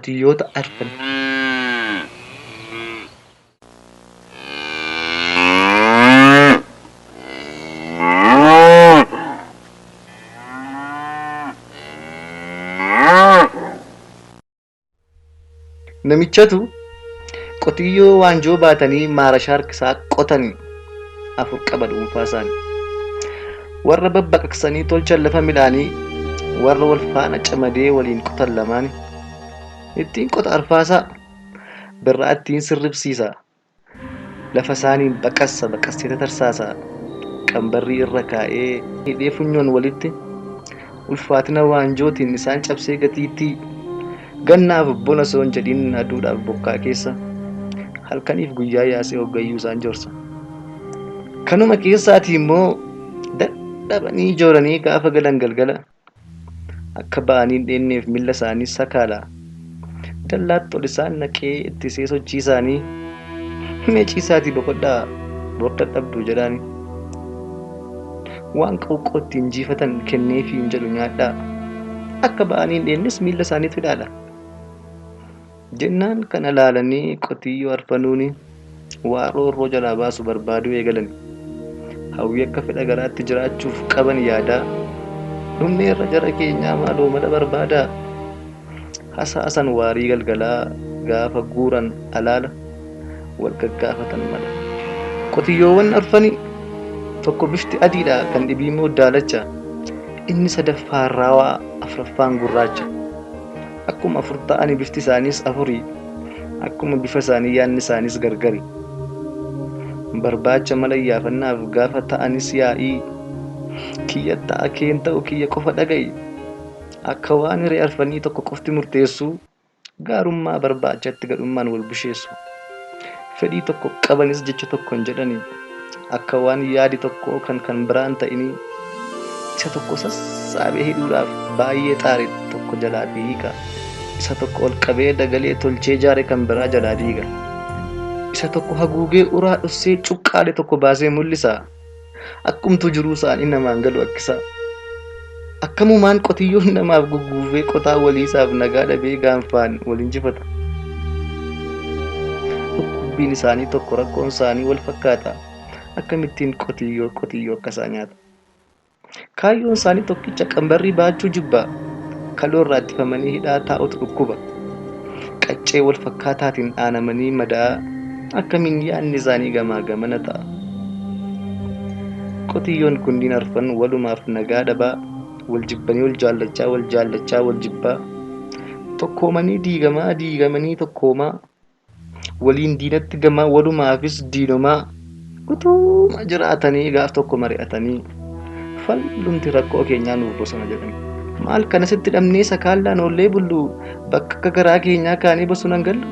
Qotiyyoota arfan. Namichatu qotiyyoo waanjoo baatanii maarashaa harkisaa qotanii afur qaba dhuunfaa isaanii. Warra babbaqaqsanii tolchan lafa midhaanii warra wal faana camadee waliin qotan lamaani. Ittiin qota arfaasaa birraa ittiin sirribsiisa. Lafa isaaniin baqassa baqassee tatarsaasa. Qambarrii irra kaa'ee hidhee funyoon walitti ulfaatina waanjootiin isaan cabsee gatiittii gannaaf bona osoo hin jedhin aduudhaaf bokkaa keessa halkaniif guyyaa yaasee hoggayyuu isaan jorsa. Kanuma keessaatii immoo dadhabanii jooranii gaafa galan galgala akka ba'anii hin dheenneef milla isaanii sakaala. Dallaatti ol isaan naqee ittisee sochii isaanii mee ciisaatii boqodhaa bor dadhabdu jedhaani. Waan qawqoo ittiin jiifatan kenneefii hin jedhu nyaadhaa. Akka ba'anii hin dheennes miilla isaaniitu hidhaadha. Jennaan kana laalanii qotiyyoo arfanuuni waa roorroo jalaa baasu barbaaduu eegalan. Hawwii akka fedha garaatti jiraachuuf qaban yaadaa. Dhumneerra jara keenyaa maaloo mala barbaadaa. Hasaasan waarii galgalaa gaafa guuran alaala wal gaggaafatan mala. Qotiyyoowwan arfanii tokko bifti adiidha kan dhibii immoo daalacha. Inni sadaffaan raawaa afraffaan gurraacha. Akkuma afur ta'anii bifti isaaniis afurii. Akkuma bifa isaanii yaadni isaaniis gargari. Barbaacha mala iyyaafannaaf gaafa ta'anis yaa'ii. Kiyya ta'a keen ta'u kiyya qofa dhaga'i. Akka waan hiree arfanii tokko qofti murteessuu gaarummaa barbaachatti gadhummaan wal busheessu. Fedhii tokko qabanis jecha tokko hin jedhani. Akka waan yaadi tokko kan kan biraan ta'inii isa tokko sassaabee hidhuudhaaf baay'ee xaare tokko jalaa hiika. Isa tokko ol qabee dagalee tolchee jaare kan biraa jalaa diiga. Isa tokko haguugee uraa dhossee cuqqaale tokko baasee mul'isa. Akkumtu jiruu isaanii namaan galu akkisaa. Akkamumaan qotiyyoon namaaf gugguufee qotaa waliisaaf nagaa dhabee gaanfaan wal injifata. Dhukkubbiin isaanii tokko rakkoon isaanii wal fakkaata. Akkamittiin qotiyyoo qotiyyoo akkasaa nyaata. Kaayyoon isaanii tokkicha qambarrii baachuu jibba. Kaloo irraa ittifamanii hidhaa taa'utu dhukkuba. Qaccee wal fakkaataatiin dhaanamanii madaa akkamiin yaadni isaanii gamaa gamana ta'a. Qotiyyoon kunniin arfan walumaaf nagaa dhabaa, wal jibbanii wal jaallachaa, wal jaallachaa wal jibbaa, tokkoomanii diigamaa, diigamanii tokkoomaa, waliin diinatti gamaa, walumaafis diinomaa, utuuma jiraatanii gaaf tokko mari'atanii fallumti rakkoo keenyaa nuuf bosona jedhan. Maal kana sitti dhabnee sakaallaan oollee bullu bakka akka garaa keenyaa kaanee bosona hin gallu?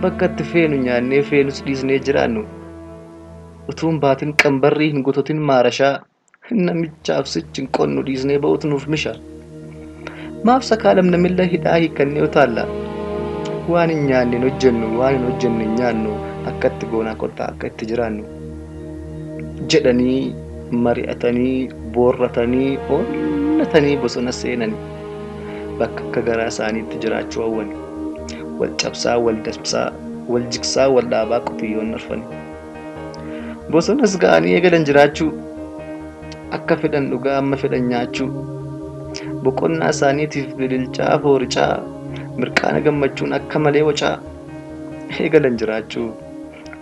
Bakka itti feenu nyaannee feenus dhiisnee jiraannu. Utuu hin baatin qambarrii hin gototin maarashaa namichaaf sichi hin qonnu dhiisnee ba'utu nuuf misha. Maaf sakaalamna milla hidhaa hiikkannee utaalla? Waan hin nyaanne hin hojjennu, waan hin hojjenne hin nyaannu, akka itti goonaa kottaa akka itti jiraannu. Jedhanii mari'atanii boorratanii onnatanii bosona seenani. Bakka akka garaa isaaniitti jiraachuu hawwani. Wal cabsaa, wal dabsaa, wal jigsaa, wal dhaabaa qotiyyoon arfani. Bosonas ga'anii eegalan jiraachuu. Akka fedhan dhugaa amma fedhan nyaachuu. Boqonnaa isaaniitiif bililchaa fooricaa mirqaana gammachuun akka malee wacaa eegalan jiraachuu.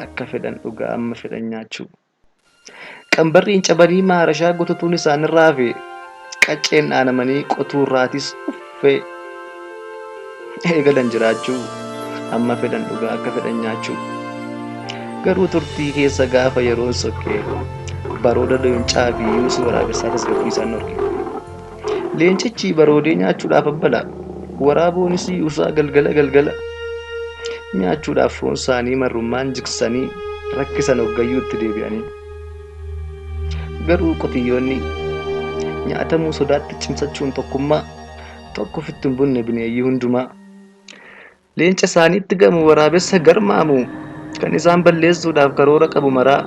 Akka fedhan dhugaa amma fedhan nyaachuu. Qambarriin cabanii maarashaa gototuun isaanirraa hafe qacceen dhaanamanii qotuurraatis uffee eegalan jiraachuu amma fedhan dhugaa akka fedhan nyaachuu. Garuu turtii keessa gaafa yeroon sokkee barooda leencaa fi yuusuu waraabessaa tasgabbii isaan dhorke. Leencichi baroodee nyaachuudhaaf abbala. Waraaboonis yuusaa galgala galgala. Nyaachuudhaaf foon isaanii marrummaan jigsanii rakkisan hoggayyuu itti deebi'anii. Garuu qotiyyoonni nyaatamuu sodaatti cimsachuun tokkummaa tokko ofitti hin bunne bineeyyii hundumaa. Leenca isaaniitti gamu waraabessa garmaamu kan isaan balleessuudhaaf karoora qabu maraa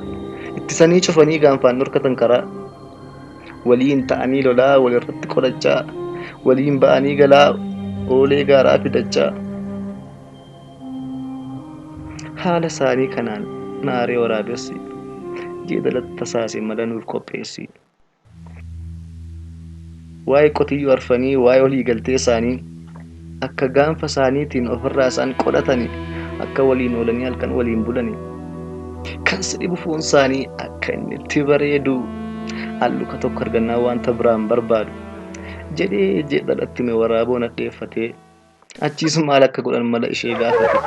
ittisanii cufanii gaanfaan dhorkatan karaa. Waliin ta'anii lolaa walirratti qolachaa waliin ba'anii galaa oolee gaaraa fidachaa Haala isaanii kanaan naaree waraabessi jeedalatti tasaasee mala nuuf qopheessi. Waa'ee qotiyyoo arfanii, waa'ee olii galtee isaanii akka gaanfa isaaniitiin ofirraa isaan qolatanii, akka waliin oolanii halkan waliin bulanii. Kan si dhibu foon isaanii akka inni itti bareedu, halluka tokko argannaa wanta biraan barbaadu jedhee jeedalatti hime. Waraaboon hadheeffatee achiis maal akka godhan mala ishee gaafate.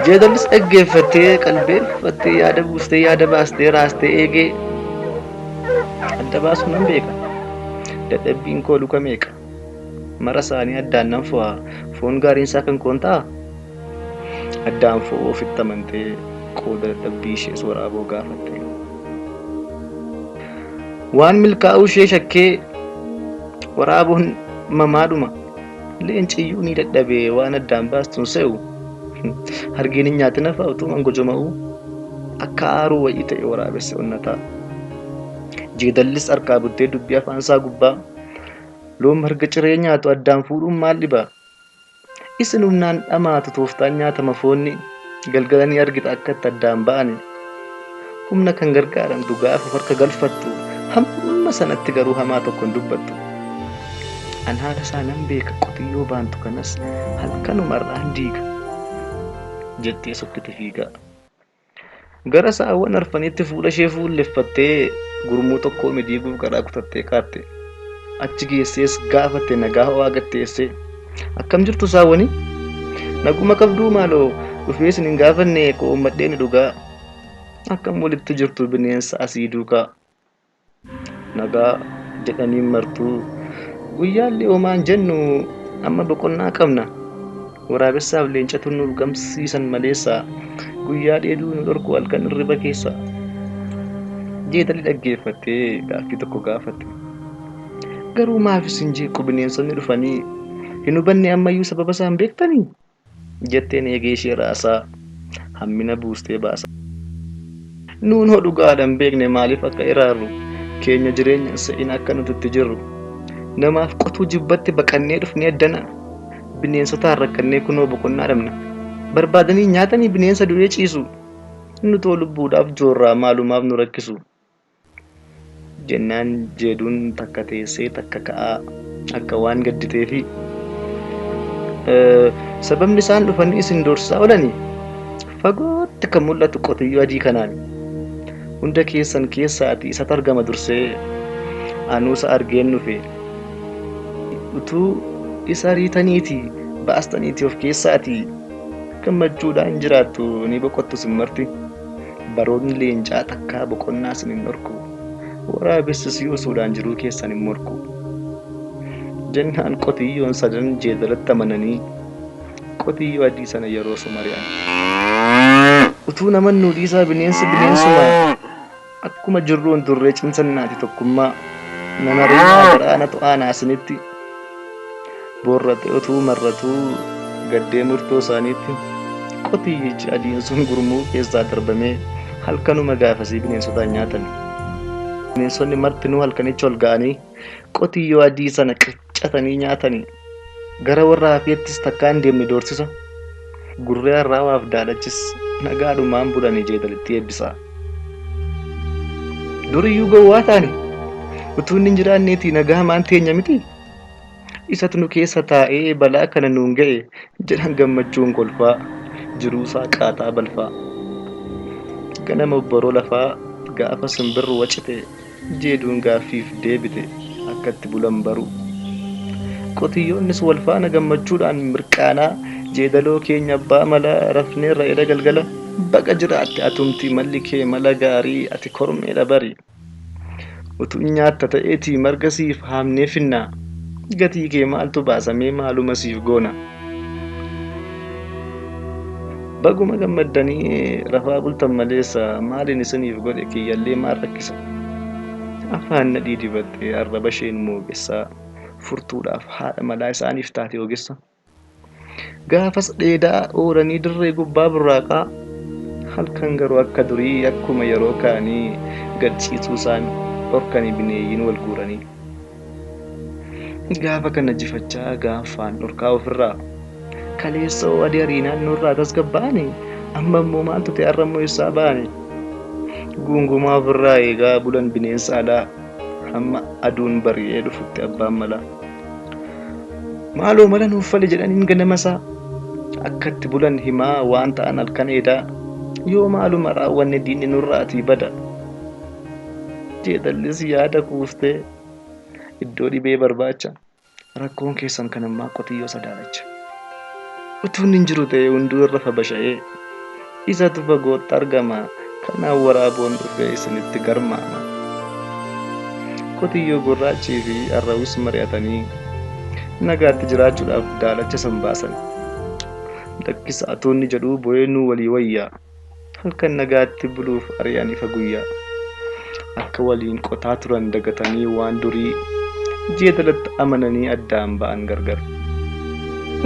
Jeedallis dhaggeeffattee qalbeeffattee yaada buustee yaada baastee raastee eegee adda baasuu nan beeka. Dadhabbiin koo luka meeqa? Mara isaanii addaan nan fo'a, foon gaariin isaa kan koon ta'a? Addaan fo'uu ofitti amantee qooda dadhabbii ishees waraaboo gaafatte. Waan milkaa'uu ishee shakkee waraaboon mamaadhuma. Leenciyyuu ni dadhabee waan addaan baastuun se'u. Hargeen hin nyaatin hafa utuu mangojoma'uu akka aaruu wayii ta'e waraabessi onnataa. Jeedallis harkaa buttee dubbii afaan isaa gubbaa. Loon marga ciree nyaatu addaan fuudhuun maal dhiba? Isin humnaan dhamaatu tooftaan nyaatama foonni, galgala ni argita akka itti addaan ba'ani. Humna kan gargaaramtu gaafa harka galfattu, hamma sanatti garuu hamaa tokko hin dubbattu. An haala isaa nan beeka, qotiyyoo baantu kanas halkanumarraan diiga jettee sokkite fiigaa. Gara saawwan arfaniitti fuula ishee fuulleffattee gurmuu tokkoo midiiguuf garaa kutattee kaatte. Achi geessees gaafatte nagaa ho'aa gatteessee. Akkam jirtu saawwanii? Naguma qabduu maaloo dhufee isin hin gaafanne koommadhee ni dhugaa. Akkam walitti jirtu bineensa asii duukaa? Nagaa jedhanii martuu guyyaallee homaan jennu amma boqonnaa qabna. Waraabessaaf leencatu nu gamsiisan maleessa guyyaa dheeduu nu dhorku halkan hirriba keessa. Jeedalli dhaggeeffattee gaaffii tokko gaafatte. Garuu maaf isin jeequ bineensonni dhufanii, hin hubanne ammayyuu sababa isaan beektanii? Jetteen eegee ishee raasaa hammina buustee baasa. Nuun hoo dhugaadhaan beekne maaliif akka iraarru, keenya jireenya se'in akka nuti itti jirru. Namaaf qotuu jibbatti baqannee dhufnee addana, bineensotaan rakkannee kunoo boqonnaa dhabna. Barbaadanii nyaatanii bineensa du'ee ciisu. Nutoo lubbuudhaaf joorraa maalumaaf nu rakkisu. Jennaan jeeduun takka teessee takka ka'aa akka waan gadditeefi. Sababni isaan dhufanii isin doorsisaa oolanii fagootti kan mul'atu qotiyyoo adii kanaan. Hunda keessan keessaati isatu argama dursee, anuusa argeen dhufe. Utuu isa riitaniiti baastaniiti of keessaati gammachuudhaan jiraattu, ni boqottu sin marti. Baroonni leencaa takkaa boqonnaa isin hin dhorku. Waraabessis yoosuudhaan jiruu keessan hin morku. Jennaan qotiyyoon sadan jeedalatti amananii qotiyyoo adii sana yeroo sumari'an. Utuu namannuu dhiisaa bineensi bineensuma, akkuma jirruun turree cimsannaati tokkummaa. Nanariinaa garaa natu aanaa isinitti. Boorrate utuu marratuu gaddee murtoo isaaniitti qotiyyichi adiin sun gurmuu keessaa darbamee halkanuma gaafasii bineensotaan nyaatame. Bineensonni martinuu halkanicha ol ga'anii qotiyyoo adii sana qaccatanii nyaatanii. Gara warra hafeettis takkaa hin deemne doorsisa. Gurree harraawaaf daalachis nagaadhumaan bulanii jeedalitti eebbisaa. Duriyyuu gowwaa taane utuu inni hin jiraanneetii nagaa hamaan teenya miti. Isatu nu keessa taa'ee balaa kana nuun ga'e jedhan gammachuun kolfaa, jiruusaa qaataa balfaa. Ganama obboroo lafaa gaafa simbirri wacite jeeduun gaaffiif deebite akka itti bulan baru. Qotiyyoonnis wal faana gammachuudhaan mirqaanaa, jeedaloo keenya abbaa mala rafneerra eda galgala, baga jiraatte atumti malli kee mala gaarii ati kormeedha bari. Utuu nyaatta ta'eetii marga siif haamnee finnaa, gatii kee maaltu baasamee maaluma siif goona. Baguma gammaddanii rafaa bultan maleessa maaliin isiniif godhe kiyyallee maal rakkisa. Afaan nadhii dibattee arraba isheen moogessaa furtuudhaaf haadha malaa isaaniif taate ogeessa. Gaafas dheedaa oolanii dirree gubbaa burraaqaa, halkan garuu akka durii akkuma yeroo kaanii gad ciisuu isaan dhorkanii bineeyyiin wal guuranii. Gaafa kana jifachaa gaanfaan dhorkaa ofirraa kaleessa adii ariinaan nurraa tasgabba'anii Amma immoo maaltu ta'e har'a immoo eessaa ba'ani? Guungumaa ofirraa eegaa bulan bineensa alaa hamma aduun bari'ee dhufutti abbaan malaa. Maaloo mala nuuf fali jedhaniin ganama isaa akka itti bulan himaa waan ta'an halkan eedaa yoo maaluma raawwanne diinni nurraatii bada. Jeedallis yaada kuuftee iddoo dhibee barbaacha rakkoon keessan kan ammaa qotiyyoo sadaalacha. Utuun hin jiru ta'e hunduu irra basha'ee isatu fagootti argama kanaan waraaboon dhufee isinitti garmaama. Qotiyyoo gurraachii fi arrawis mari'atanii nagaatti jiraachuudhaaf daalacha san baasan. Lakkisa atoonni jedhuu bo'ee nuu walii wayyaa. Halkan nagaatti buluuf ari'an ifa guyyaa. Akka waliin qotaa turan dagatanii waan durii jeedalatti amananii addaan ba'an gargar.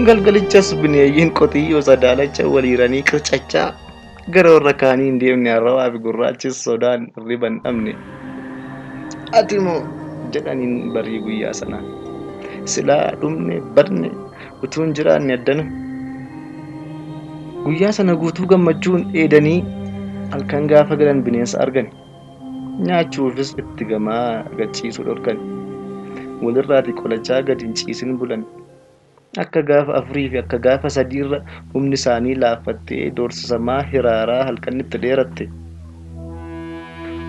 Galgalichas bineeyyiin qotiyyoo sadaalacha waliiranii qircachaa gara warra kaanii hin deemne arrawaa fi gurraachis sodaan hirriba hin dhabne. Ati moo jedhaniin barii guyyaa sanaa. Silaa dhumne badne utuu hin jiraanne addana. Guyyaa sana guutuu gammachuun dheedanii halkan gaafa galan bineensa argan. Nyaachuufis itti gamaa gachiisuu dhorkan. Walirraati qolachaa gadi hin ciisin bulan. Akka gaafa afurii fi akka gaafa sadiirra humni isaanii laaffattee doorsisamaa hiraaraa halkan itti dheeratte.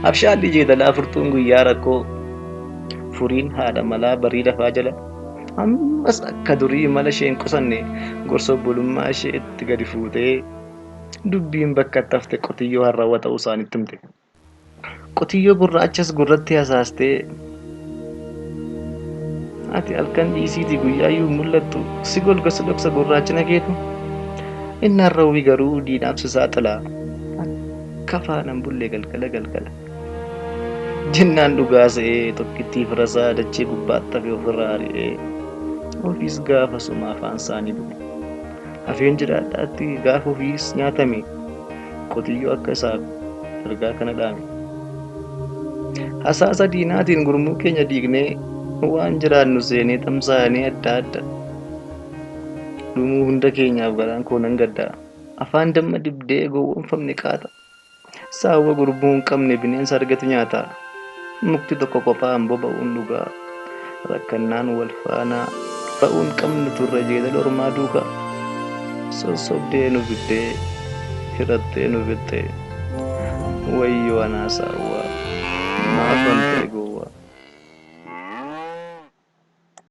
Abshaalli jeedalaa furtuun guyyaa rakkoo furiin haadha malaa barii lafaa jala ammas akka durii mala isheen qusanne gorsa obbolummaa ishee itti gadi fuutee dubbiin bakka itti hafte qotiyyoo harrawwa ta'uu isaanitti himte. Qotiyyoo gurraachas gurratti hasaastee ati halkan dhiisiitii guyyaayyuu hin mul'attu si golga si dhoksa gurraachina keetu. Inni harrawwi garuu diinaaf si saaxila akka faana hin bulle galgala galgala. Jennaan dhugaa se'ee tokkittii firasaa dachee gubbaatti hafe ofirraa ari'ee ofiis gaafa suma afaan isaanii bu'e. Hafeen jiraadhaatti gaafa ofiis nyaatame qotiyyoo akka isaaf ergaa kana dhaame. Hasaasa diinaatiin gurmuu keenya diignee waan jiraannu seenee tamsaanee adda adda. Dhumuu hunda keenyaaf garaan koo nan gaddaa. Afaan damma dibdee gowwoomfamne qaata. Saawwa gurmuu hin qabne bineensa argatu nyaata. Mukti tokko qofaan boba'uun dhugaa. Rakkannaan wal faanaa ba'uun qabnu turre jeedala ormaa duukaa. Sossobdee nu fiddee hirattee nu fixxee. Wayyoo anaa saawwaa maafan ta'e